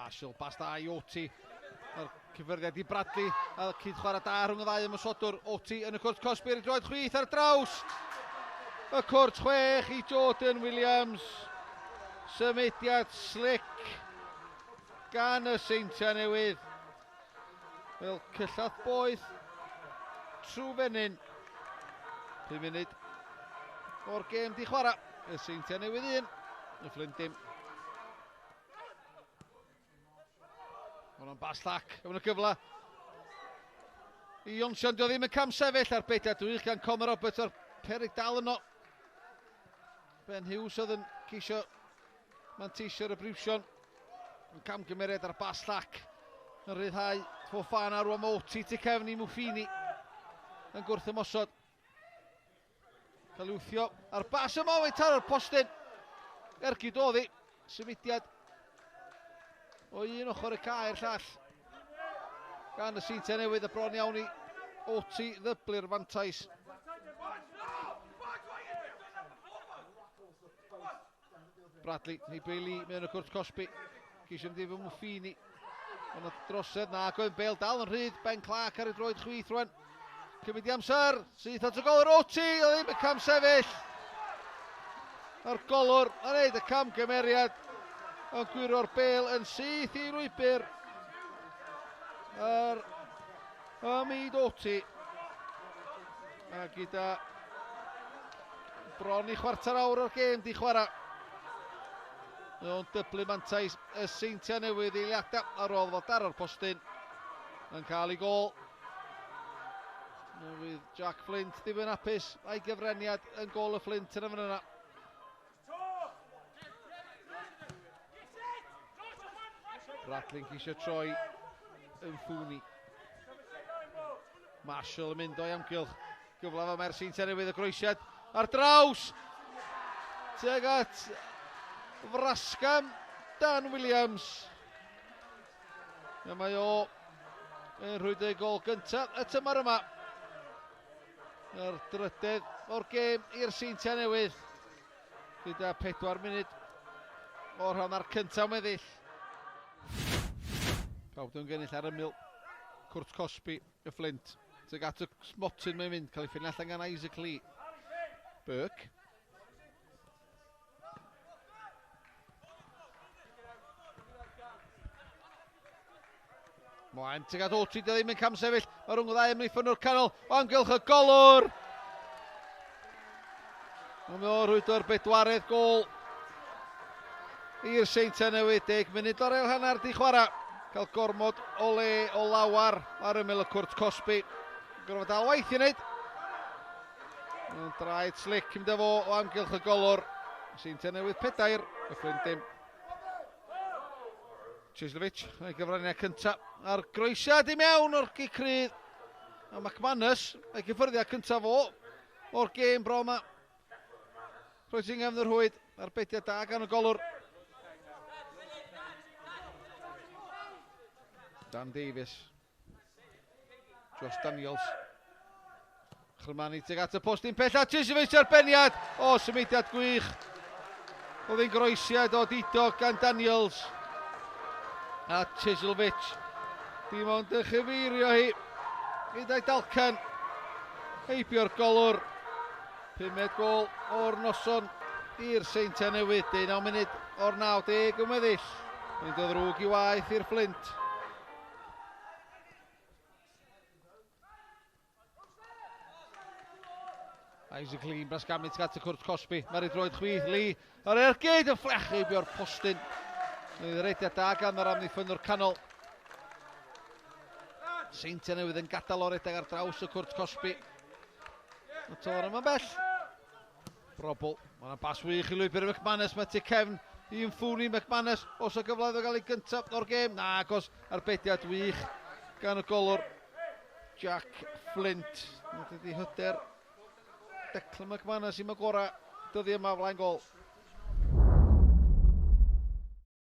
Marshall, bas da i Oti. A'r cyffyrddiad i Bradley, a cyd chwarae da rhwng y ddau ymosodwr. Oti yn y cwrt cosbi ar ei droed chwith ar draws. Y cwrt 6 i Jordan Williams. Symudiad slick gan y Seintiau Newydd. Fel cyllath boeth trwy fenyn. 5 munud o'r gêm di chwarae. Y Seintiau Newydd 1, y Fflint dim. Hwnnw'n bas llac, efo y gyfle. I Jonsion, dio ddim yn cam sefyll ar beidiad wych gan Conor Roberts o'r perig dal yno. Ben Hughes oedd yn ceisio manteisio ar y briwsion. Yn camgymeriad ar bas llac. Yn rhyddhau Fofana rwan Oti tu cefn i Muffini. Yn gwrth ymosod. Cael ei wthio ar bas yma o'i taro'r postyn. Ergyd oedd hi. Symudiad o un ochr y cae i'r llall. Gan y Seintiau Newydd y bron iawn i Oti ddyblu'r fantais. Bradley, neu Bailey mewn y cwrt cosbi. Ceisio mynd efo Muffini. Ond y drosedd na, ac oedd Bale dal yn rhydd. Ben Clark ar ei droed chwith rwan. Cymryd i amser, syth at y golwr, Oti, oedd ddim y cam sefyll. A'r golwr yn neud y cam gymeriad, yn gwiro'r bel yn syth i lwybr. Yr Ymyd Oti. A gyda bron i chwarter awr o'r gêm di chwarae. Mae o'n dyblu mantais y Seintiau Newydd eiliadau ar ôl fod ar o'r postyn yn cael ei gol. Newydd Jack Flint ddim yn hapus a'i gyfraniad yn gol y Flint yn y fan yna. Bradley'n ceisio troi yn ffwni. Marshall yn mynd o'i amgylch. Gyfle fa mae'r Seintiau Newydd y groesiad ar draws. Tuag at Frascam Dan Williams. A mae o yn rhwydo ei gol gyntaf y tymor yma. Yr drydedd o'r gêm i'r Seintiau Newydd. Gyda 4 munud o'r hanner cyntaf weddill. Pawb dwi'n gynnull ar ymyl cwrt cosbi y Fflint. Tuag at y smotyn mae'n mynd, cael ei ffynnu allan gan Isaac Lee. Burke. Mlaen tuag at Oti, dy ddim yn camsefyll. Mae rhwng y ddau ymddiffyn o'r canol. O amgylch y golwr! Mae o rhwydo'r bedwaredd gol i'r Seintiau Newydd. 10 munud o'r ail hanner di chwarae. Cael gormod o le o lawar ar ymyl y cwrt cosbi. Gorfod dal waith i wneud. Mae'n draed slic mynd â fo o amgylch y golwr. Seintiau Newydd 4, y Fflint dim. Chislovic, ei gyfraniad cyntaf a'r groesiad i mewn o'r gic rhydd. A McManus, ei gyffyrddiad cyntaf fo o'r gêm bro yma. Croesi yng nghefn yr rhwyd, arbediad da gan y golwr. Dan Davies. Josh Daniels. Chrymanu tuag at y postyn pella. Chisovich ar beniad. O, symudiad gwych. Oedd ein groesiad o Dido gan Daniels. A Chisovich. Dim ond yn chyfeirio hi. Gyda'i dalcan. Heibio'r golwr. Pumed gol o'r noson i'r Seintiau Newydd. 19 munud o'r 90 yn weddill. Mynd o ddrwg i waith i'r Fflint. Isaac Lee yn brasgamu tuag at y cwrt cosbi. Mae'r ei droed chwith, Lee ar ergyd yn fflechu heibio'r postyn. Mae'n rediad da gan yr amddiffynnwr canol. Seintiau Newydd yn gadael o'r redeg ar draws y cwrt cosbi. Y tôr yma'n bell. Brobl. Mae yna bas wych i lwybr i McManus. Mae tu cefn i Mfuni McManus. Os o gyfle iddo gael ei gyntaf o'r gêm. Na, agos arbediad wych gan y golwr Jack Flint. Mae wedi hyder Declan McManus i gorau dyddi yma flaen gol.